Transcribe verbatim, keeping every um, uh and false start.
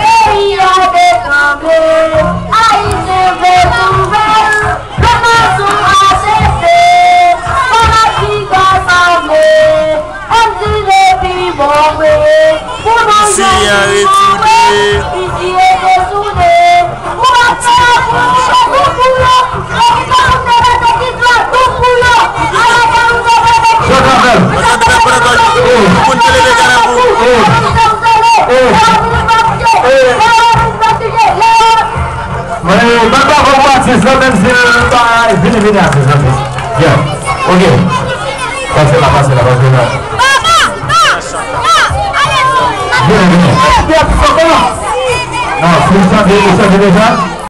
Peyi a dekanpe, Ayisyen vle nouvèl, plen nan sou asepte, fanatik ansanble, M D depi bon vre, pou nou jwenn pi bon vre, isi rete soude, pou ap fè pou nou, pou nou. Jota Bell. Oh. Oh. Oh. Mwen, bat bravo pou atis la, menm si l pa vini, vini atis la. Yeah. Ok. Pase la, pase la, pase la. Vini, vini. Non, si w chante, ou chante deja?